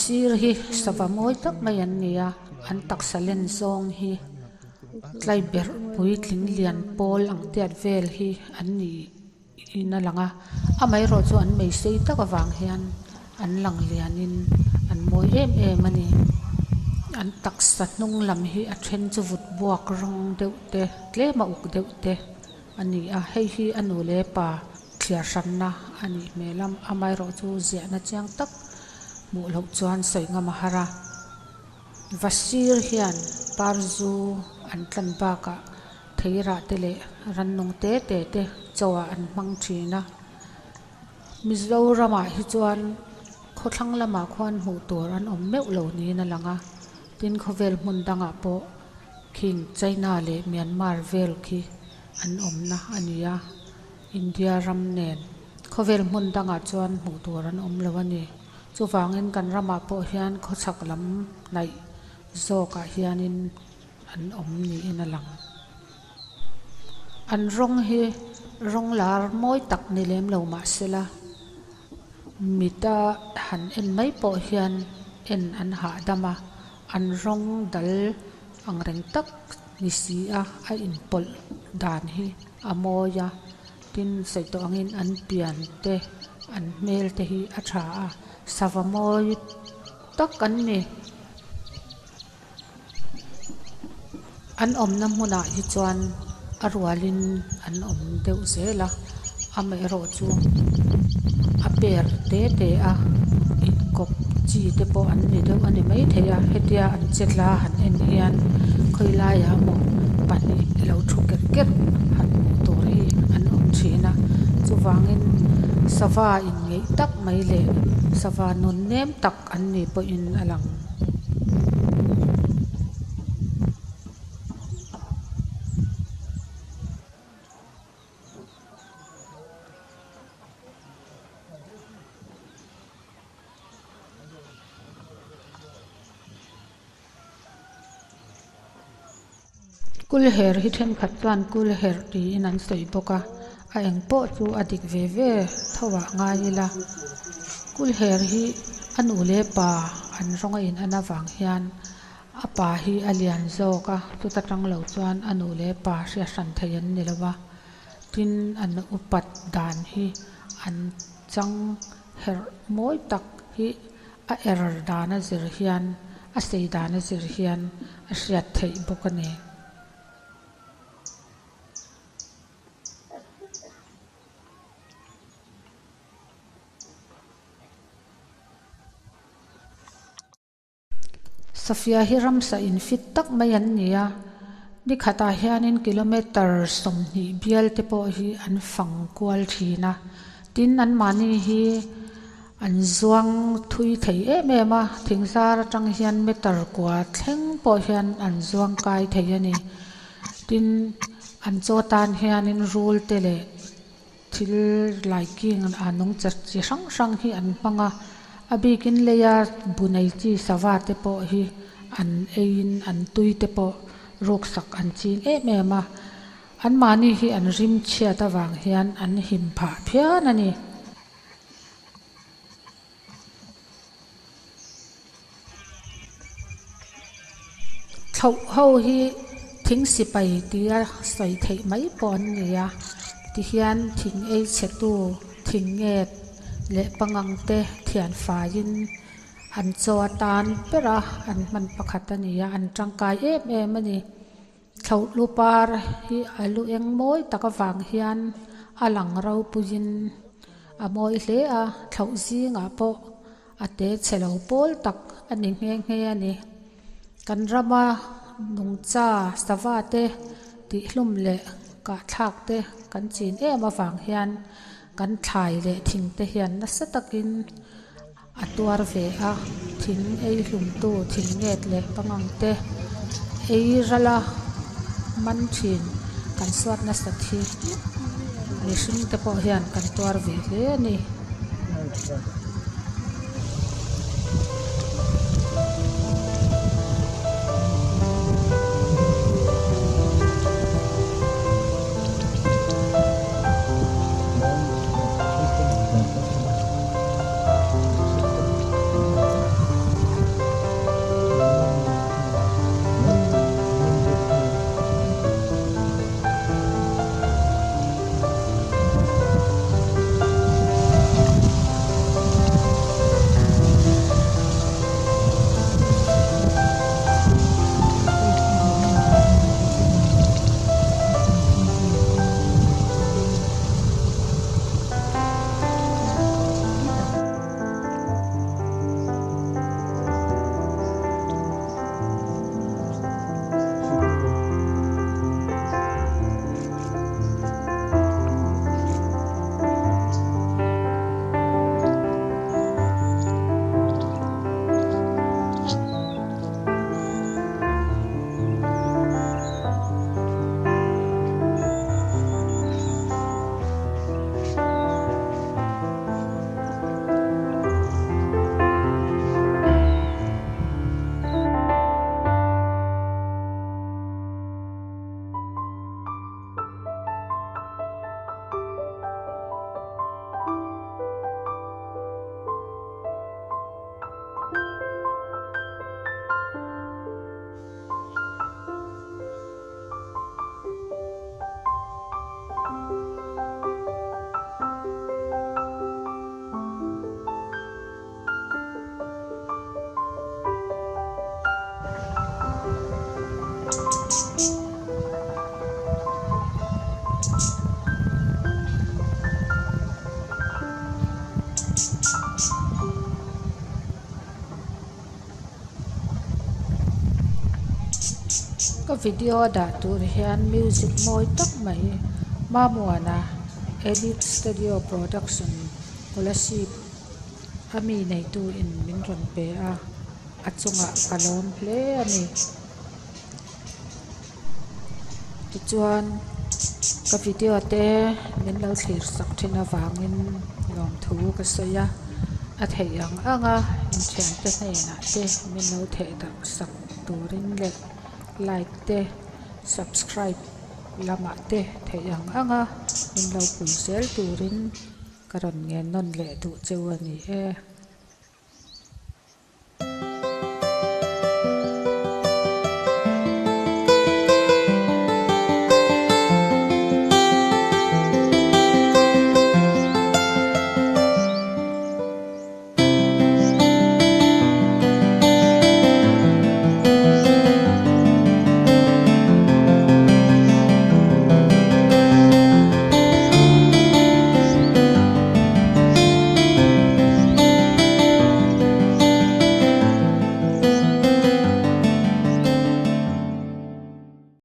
Vasir hi sava mawi tak mai an ni a an taksa len zawng hi tlaiberh puitling lian pawl ang tiat vel hi an ni in a lang a amaherawh chu an mei sei tak avang hian an lang lianin an mawi em em a ni an taksa hnung lam hi a then chu vut buak rawng deuh te tlem a uk deuh te a ni a hei hi a nu leh pa thliar hranna a nih hmel a amaherawh chu ziahna chiang tak hmuh loh chuan sawi ngam a har a vasir hian parzu an tlan bakah theirah te leh rannung te te te chaw ah an hmang thin a Mizoramah hi chuan khawthlang lamah khuan hmuh tur an awm meuh lo niin a lang a tin khawvel hmun dangah pawh khing China leh Myanmar vel khi an awmna a ni a India ram nen khawvel hmun dangah chuan hmuh tur an awm lo a ni chuvangin kan ramah pawh hian khawchhak lam hnaih zawkah hianin. An awm niin a lang. An rawng hi rawng lar mawi tak ni lem lo mahsela mita han en mai pawh hian en an hahdam a, an rawng dal ang reng tak ni si a, a inpawlh dan hi a mawi a, tin sawi tawh angin an pian te an hmel te hi a tha a, sava mawi tak an ni. An awmna hmunah hi chuan a rualin an awm deuh zel a amaherawh chu a per te te a inkawp chi te pawh an ni deuh a ni maithei a hetia an che tla han en hian khawilaiah maw pahnih lo thu kerh kerh han hmuh tur hi an awm thin a chuvangin sava inngeih tak mai leh sava nun nem tak an ni pawhin a lang. Kulher hi thenkhat chuan kulher tiin an sawi bawk a a eng pawh chu a dik ve ve tho ah ngai ila kulher hi a nu leh pa an rawng a in an avang hian a pa hi a lian zawk a chuta tang lo chuan a nu leh pa hriat hran thei an ni lo va tin an upat dan hi an chang herh mawi tak hi a er dan a zir hian a sei dan a zir hian a hriat theih bawk a ni. Safia hi ramsa infit tak mai an ni a, ni khatah hianin kilometer 20 bial te pawh hi an fang kual thin a, tin anmahni hi an zuang thui thei em em a, thing zar atang hian meter kua thleng pawh hian an zuang kai thei a ni, tin an chaw tan hianin rul te leh Thil laiking a nungcha chi hrang hrang hi an hmang a, a bikin leia bu nei chi sava te pawh hi an eiin an tui te pawh ruksak an ching em em a, anmahni hi an rim chhiat avang hian an him phah phian a ni. Thlauh ho hi thing sipai tia sawi theih mai pawh an ni a tihian thing ei chhe tu thing nget leh pangang te thian faiin an chaw atan ber a an hman pakhat a ni a an tangkai em em a ni. Thlauh lu par hi a lu eng mawi tak avang hian a lang ropuiin a mawi hle a, thlauh zingah pawh a te chhe lo pawl tak a ni nghe nghe a ni. Kan rama nungcha sava te tihhlum leh kahthlak te kan chin em avang hian kan thlai leh thing te hian nasa takin A tuar ve a, thing ei hlumtu thing nget leh pangang te ei rala man thin kan suat nasat hi mihring te pawh hian kan tuar ve hle a ni. Ka video dah tur hian music mawi tak mai Mamuana Elite Studio Production Kolasib a mi neitu in min rawn pe a a chungah ka lawm hle a ni. Tichuan ka video te min lo thlir sak thin avangin lawmthu ka sawi a, a theih ang ang a inthiante hnenah te min lo theh darh sak turin leh like te subscribe lamah te theih ang ang a min lo pui zel turin ka rawn ngen nawn leh duh cheu a ni e.